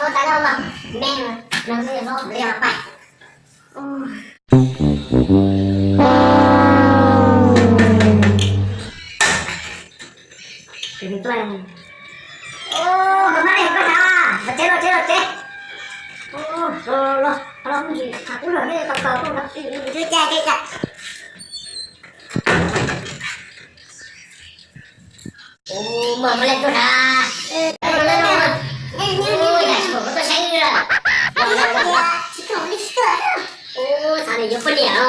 Ua tas lawm, me no, no li pais. Ua, koj mab ne koj hnav, los tsev los tsev los tsev. Los los los, mus tsis hnav kub los thiab, tau kaus koj hnav, tsis cai tsis cai. Ua, maj maj li koj hnav. Ua, yam tsis pom koj tuaj saib wb lawm. Ua, tsis tau li tuaj. Ua, xav nws yuav poj niam no.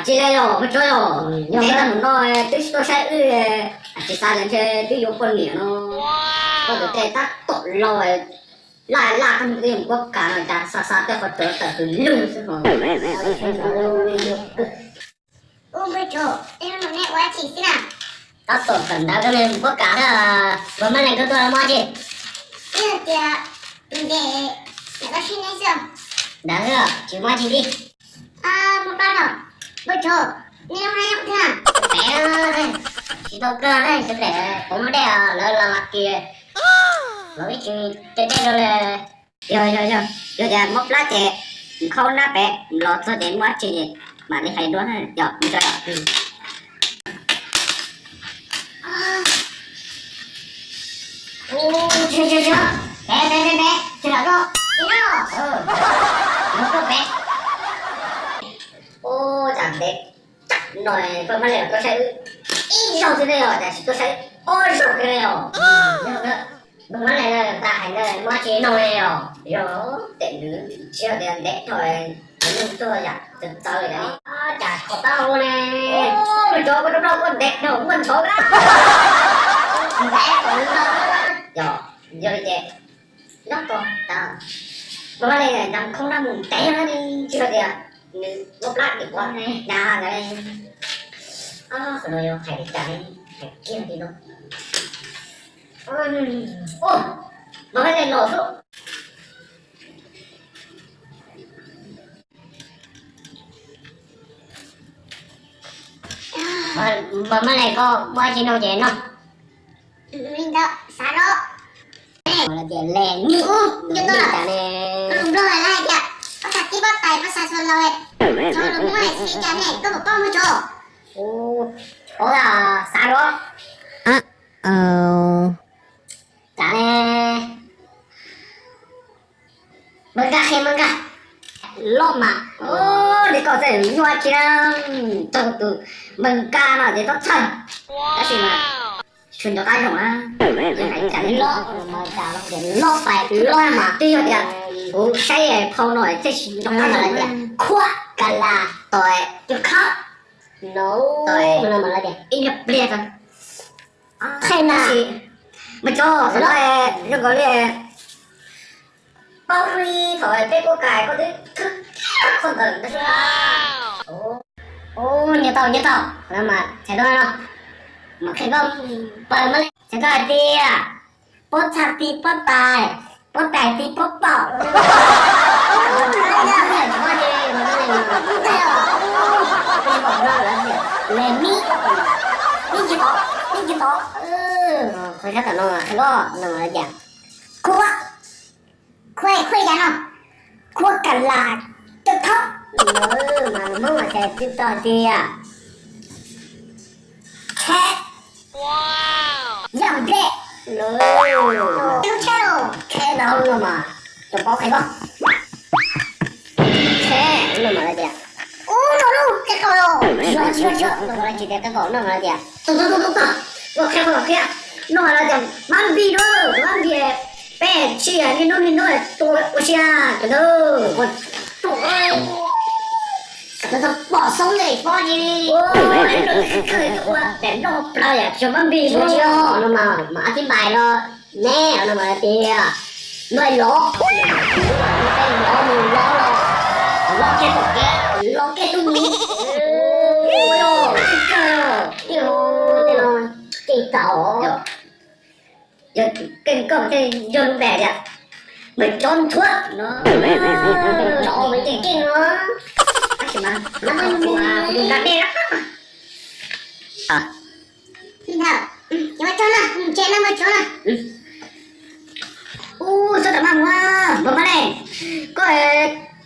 Tsis li los, Hmoob Tsuab yog, yog tag mus no twb tsis tuaj saib wb, tsis xav tias ntshe twb yuav poj niam no. Koj tus tej tab tom laus, laj laj koj mus kuab kav no cas xav xav tej qhov tsuav tawm hws lug xwb os. Ub, npawg Tsov, tej hnub no nej ua dab tsi xwb na? Tab tom kawm ntawv, koj mus kuab kav thiab, puas maj leej koj tuaj muab dab tsi? Twb yog tias tus ntes ntawm koj sib neb xwb. Ntawd xwb, tsis muaj dab tsi li. Muaj plab no. Npawg Tsov, nej lub hnab nyob qhov twg? Pem, tsis tau kawg, tsis pem, kuv muab dej lawv los kis, los ib tsis coj dej rau lawm. Yog yog yog, yog tias muaj plab ces nkhaub hnab pem los txog ces muaj dab tsi mam li hais dua, yog mus tso. Pem pem pem pem, tsis lam koj, mus koj pem. Ua cas ntev no, koj mab leej tuaj saib wb ib zaug xwb ne, yog cas tsis tuaj saib ob zaug kiag ne os. Koj mab leej tas hais ntawd muaj dab tsi no ne os. Yog tes nws tsis yog tias ntev dhau, nws tuaj yam txawv txawv li cas, cas kho taub hau ne. Npawg Tsov, koj rau rau koj ntev dhau muaj ntshov na. Yog, yog li ces nyob ko tas. Mas ua li ntawd khoob na mus ntev na, tsis yog tias nws loj plab dim quav na, ntawd. Qhov no yog hais li cas ne? Hais kiag li no. Ua, mas ua li no xwb. Mas, mas li koj muaj dab tsi noj ces noj. Li ntawd xav los. Tias le mi, ub, nco tau lawm. Nplog lawv hais tias pob txha tib pob tais pob txha xuas laus, cov lus Hmoob hais li cas ne, koj puas paub muaj tso? Ub, xav los. Cas ne? Npawg Nkaj qhia Npawg Nkaj. Loj mas. Li koj xwb nyuaj kiag, txog tus Npawg Nkaj no ces txhob txhawj. Tab sis mas tsuas nco qab zoo na. Loj, loj pais loj mas twb yog tias kuv saib phau no thiaj tsis nco qab zoo tias khuab kas las tau tus khab. No, ib nyuag pliag tau. Qheb na. Mas cov no zoo nkaus li paub hlwb thaum peb kuab kais koj twb khwb kiag txog ntawm ntawd xwb. Ub, nco tau, nco tau. Qhov no mas txhais tau no, mas qhia koj paws mas li. Txhais tau hais tias pob txha tib pob tais, pob tais tib pob paum. Le mi, mi nce tod, mi nce tod. Qhov sab tom no qhia koj no mas li cas? Khuab, khuab, khuab li cas no? Khuab kas las coj thaub. Mas lus Hmoob mas txhais tau tias khab, yaj nplej. Lub tsheb los khab ntau no mas cov paub qhia koj. Khab no mas li tias ub no lub qhia qhov los. Tsis yog, tsis yog, tsis yog, no mas li tias qhia qhov los qhia. No mas li tias mab npis no, mab npis peb tsis niaj hnub niaj hnub tua ua si cov ntawd. Pom xoob li pob li. Ua daim nplooj plaws yam tsis yog mab npis no mas, mas ab tib npais no ne, no mas tias nplooj lov, lov mus lov los, lov kiag tom kev, lov kiag tub mi. Ua yog, tej no, tej tau. Yog keej koj thiaj yog lub npe tias Npawg Cov Ntxhuav no. Cov Npawg Cov Keej no. Tab sis mas kuv tus nra dej na. Ub, txhob rov maj mus, npawg Mab Neej, koj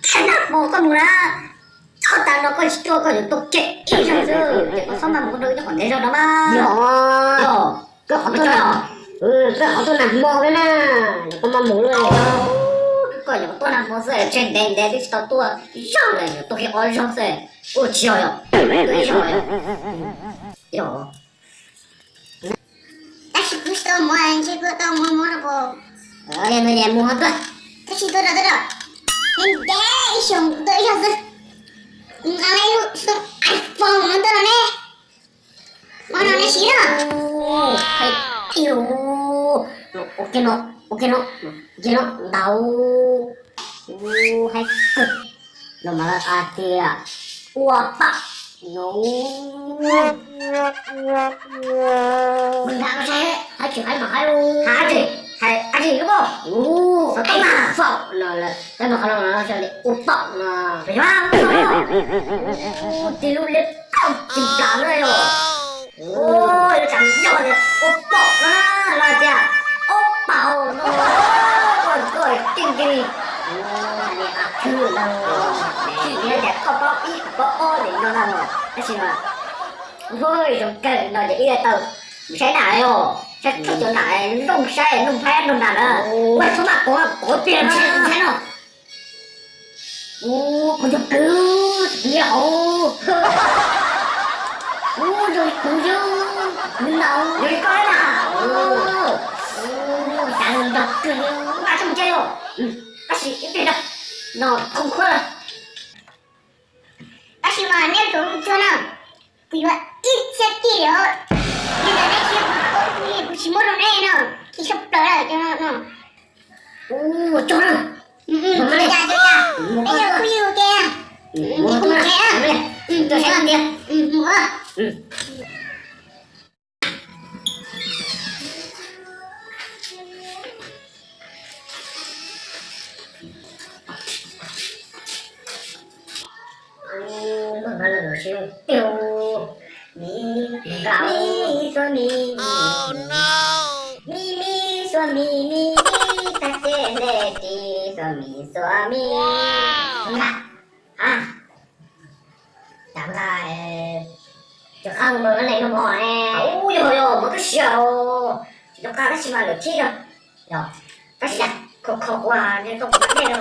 txhob maj mus, koj mus na. Txhob tas no koj tsis tuaj koj yuav tuag kiag ib zaug xwb, ces koj txhob maj mus, koj rau ib qhov ntev zog no mas. Yog, koj qhov tuaj, koj qhov tuaj nag hmo xwb na, koj maj mus lawm. Koj yuav tuaj nag hmo xwb, tseg ntev ntev twb tsis tau tuaj zaug lawm, yuav tuaj kiag ob zaug xwb. Ua tsis yog, tuaj ib zaug. Yog. Tab sis kuv tsis tau mus, ntshe kuv tau mus mus no puas. Mus ho tuaj. Tab sis tuaj rau tuaj rau. Ntev ib xyoos kuv tuaj ib zaug xwb. Kuv nqa lub xov tooj iPhone no tuaj no ne. Ua no ne siv na. Ua kiag no, ua kiag no, ua kiag no ntau. Haib kawg. No mas lawv hais tias ua pam no. Nws nqa koj saib, hais tsis hais mas hais, hais tsis hais, hais tsis lub koj. Ua pam no lawm, tab mas qhov no ua pam no. Tis lub liab pam tis plam na yom. Ua, yuav tsam yog tias ua pom no na, los tias ob pam no, koj keej kiag li. Ua, hais li a khwb no, tsis yog tias koj paub ib kuv paub ob li no na los, tab sis mas, ua, zoo kawg no ces ib tau saib dam os, saib txog cov dam looj saib looj phaib looj dam na, ua txhob maj kov kov tiag no. Ub, kuv tus kwv, tus kwv hauv. Ub, yog li kuv xwb, kwv ntau, yog li koj na. Ub, cas nrog kwv npaj rooj ntse os. Tab sis ib pliag no, no khoo khuab lawm. Tab sis mas neb tus tsuag na, kuv yuav ib txhiab kij li os. Yog tias neb tsis, kuv tsis muab rau neb no, kij tshaj plaws lawm cov no. Ub, tsuag na. Rau siab tiag. Ub, npawg Npab Leej los sib zoo tiag. Mi, mi, xuab mi, mi, mi, xuab mi, mi, tag ces hle ris xuab mi xuab mi. Nka, a, cas nqa cov qab npawg Npab Leej no mog ne? Ub, yog yog, mas koj siab os. Tsis tau qab tab sis mas lawv khib yog. Yog, tab sis yog kho kho quas ne, koj kuv dej no.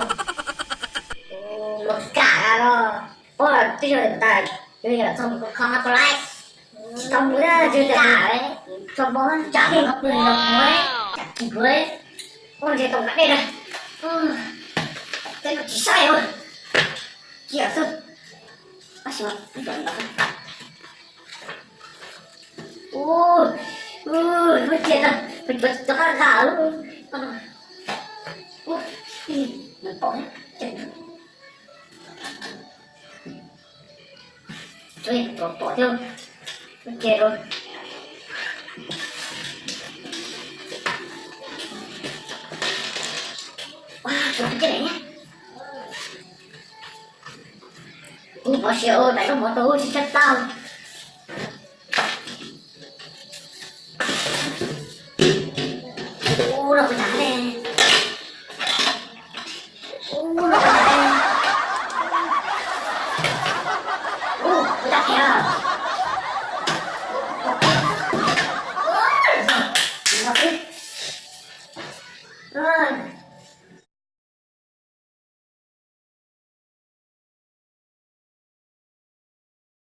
Mus kam no, pob twb yog tas, yog txog mus kho kho lais. Tsis tau mus thiab, tsis kam, tso pob tsam no pw no mus, tsam kis kuv, pob ntseg tau kuv dej na. Tej no tsis saib, cia xwb. Tab sis mas, ub, ub, ub, cia na, cov qab nqa, ub, ub, pom, pom thiab, ub, cia rau. Ua, tsuav tus caj daim thiab. Kuv pom siav ua daim koj mov rau tsis tshab tau. Ub, no kuv tag ne. Ub, no kuv tag ne. Ub, kuv tag ne. Ub, no xwb.